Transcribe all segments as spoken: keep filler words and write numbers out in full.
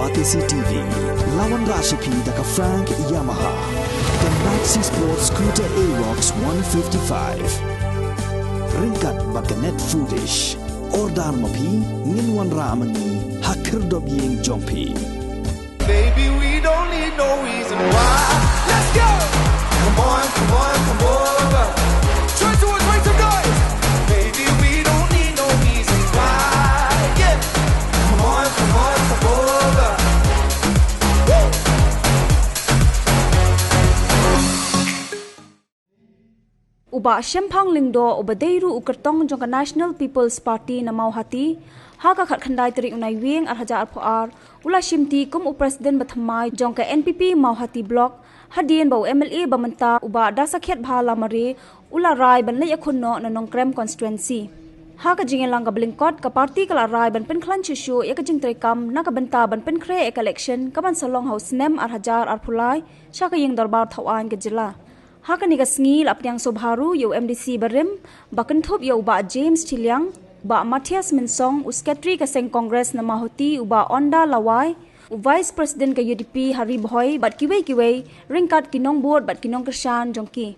R T C T V, la wanrah sha phi da ka Frank Yamaha, ka Maxi Sport Scooter Aerox one fifty-five. Ryngkat bad ka Net Foodish. Order ma phi, ngin wanrah ma ngi ha khyrdop ïing jong phi. Baby, we don't need no reason why. Let's go. Come on, come on, come over. Turn towards, make some noise. Baby, we don't need no reason why. Yeah. Come on, come on, come over. Woo. U Bah Shemphang Lyngdoh, uba dei ruh u kyrtong jong ka National People's Party na Mawhati, ha ka khatkhyndai tarik u Naiwieng ar hajar arphew ar, u la shimti kum u President bathymmai jong ka N P P Mawhati Block, hadien ba u M L A ba mynta u Bah Dasakhiatbha Lamare, u la rai ban leit ïakhun noh na Nongkrem Constituency. Ha ka jingïalang kaba lyngkot, ka party ka la rai ban pynkhlaiñ shuh shuh ïa ka jingtreikam na ka bynta ban pynkhreh ïa ka election kaban sa long ha u snem ar hajar arphew lai, sha ka ïing dorbar thawaiñ ka jylla. Ha kane ka sngi la pdiang sngewbha ruh ïa u M D C barim, ba kynthup ïa u Bah James Chilliang, u Bah Matthias Mynsong, u Secretary ka seng Congress na Mawhati, u Bah Onda Lawai, u Vice President ka U D P ha Ri Bhoi, bad kiwei kiwei, ryngkat ki nongbud bad ki nongkyrshan jong ki.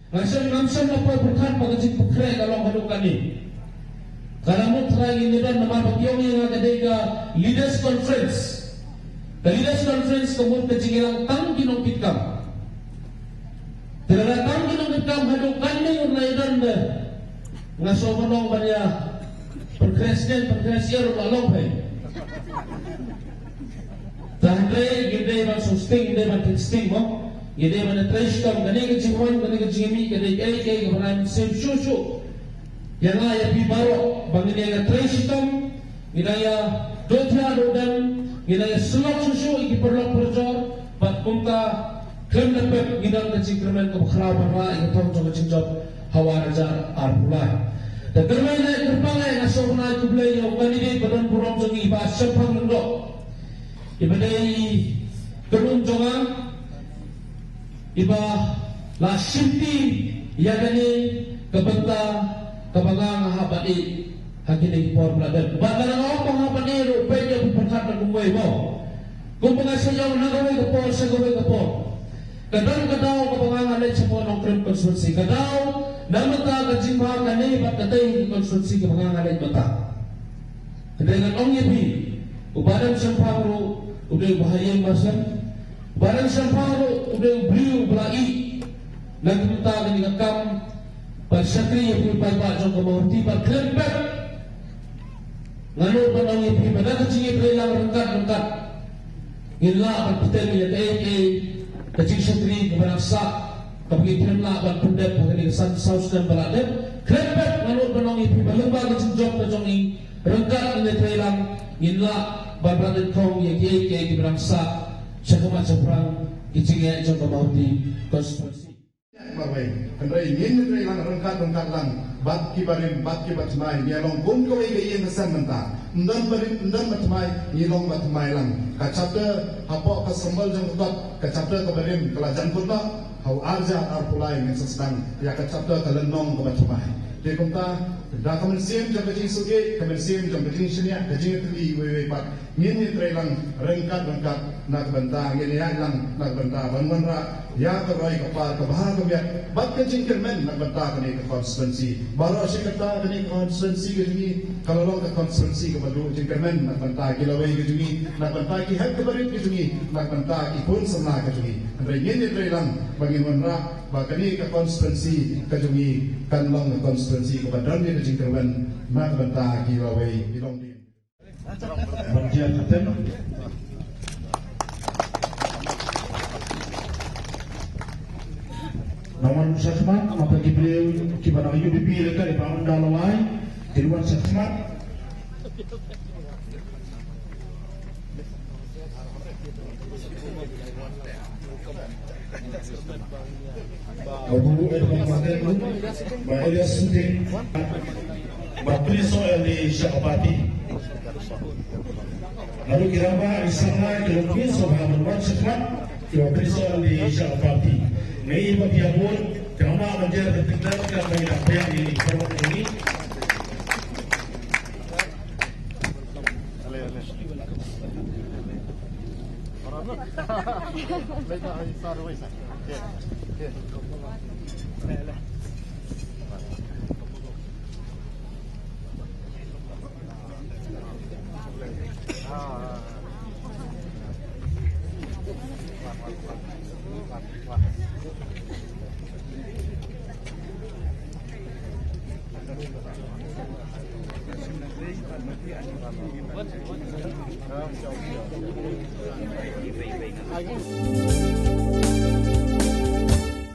Nga shem, ngam shem na poi pyrkhat ba ka jingpyrkhat ka long haduh kane. Ka la mut trai ngin ïa don namar ba ki ong ïa nga ka dei ka Leaders Conference. Ka Leaders Conference ka mut ka jingïalang tang ki nongkitkam. Te lada tang ki nongkitkam haduh kane ngim la ïa don de. Nga shu ban ong ban ïa pyrkhat sien, pyrkhat sien ruh la long phi. Te hynrei ngi dei ban shu sting, ngi dei ban thik sting mo. Ngi dei ban trei shitom, kane ka jingwan, kane ka jingmih, kane ka ei, ei, ka ban shem shuh shuh. Ïa nga ïa phi baroh, ba ngin ïa trei shitom, ngin ïa duh thiah duh dem, ngin ïa syllok shuh shuh ïa ki paralok parajor, bad kumta khlem da pep ngi don ka jingkyrmen kaba khraw ban rah ïa ka thong jong ka jingjop ha u ar hajar arphew lai. Te kyrmen eh kyrpang eh nga sngewbha khublei ïa u candidate ba don burom jong ngi Bah Shemphang Lyngdoh. Iba dei i kynhun jong nga, iba la shimti ïa kane ka bynta kaba nga nga hap ban ïeh ha kine ki por ba la dep. Bad lada nga ong ba nga hap ban ïeh ruh peit ïa u pyrkhat na kumwei mo. Kumba nga sa ïong na kawei ka por sha kawei ka por. Ka don ka daw kaba nga nga leit shapoh Nongkrem constituency. Ka daw na mynta ka jingbha kane bad katei ka constituency kaba nga nga leit mynta. Hynrei ngan ong ïa phi, u Bah Shemphang ruh u dei u bahaïing barshem. U Bah Shemphang ruh u dei u briew uba la ïeh na ka bynta kane ka kam ban shakri ïa phi paidbah jong ka Mawhati bad khlem pep. Nga nud ban ong ïa phi ba da ka jingïatreilang ryngkat ryngkat ngin lah ban pyntip ïa kaei kaei ka jingshakri kaba nang sah kaba ngi khlem lah ban pyndep ha kane ka san saw snem ba la dep. Khlem pep nga nud ban ong ïa phi ba lyngba ka jingjop ka jong ngi ryngkat ngin ïatreilang ngin lah ban rat nyngkong ïa kiei kiei kiba nang sah sha khmat shaphrang ki jingeh jong ka Mawhati constituency. Marwei, hynrei ngin ïatreilang ryngkat ryngkat lang bad ki barim bad ki bathymmai, ngi long kum kawei ka ïing ka sem mynta. Ym don barim ym don bathymmai, ngi long bathymmai lang. Ka chapter hapoh ka symbol jong ka kot, ka chapter ka barim ka la jan kut noh. Ha u ar hajar arphew lai ngin sa sdang ïa ka chapter ka lynnong ka bathymmai. Te kumta da ka mynsiem jong ka jingsngewsih, ka mynsiem jong ka jingshaniah, ka jingïatylli iwei iwei pat, ngin ïatreilang ryngkat ryngkat na ka bynta, ngin ïalang na ka bynta ban wanrah ïa ka roi ka par, ka bha ka miat bad ka jingkyrmen na ka bynta kane ka constituency. Baroh shi katta kane ka constituency ka jong ngi ka la long ka constituency kaba duh jingkyrmen na ka bynta ki lawei ka jong ngi, na ka bynta ki hep ki barit ka jong ngi, na ka bynta ki khun samla ka jong ngi. Hynrei ngin ïatreilang ba ngin wanrah ba kane ka constituency ka jong ngi kan long ka constituency kaba don ïa ka jingkyrmen na ka bynta ki lawei ki longdien. Ban jia ka tem. Nang wan sha khmat, nangta ki briew kiba na U D P lehkai ba wan da lawei, ki wan sha khmat. Abu Edward Martin, ba Elias Suting, ba Kristo L D Shakapati. Lalu kira ba isama kira Kristo ba berbuat sekat, kira Kristo L D Shakapati. Ngai ba dia pun, kira ma menjadi kita kita kami dah payah di perut ini.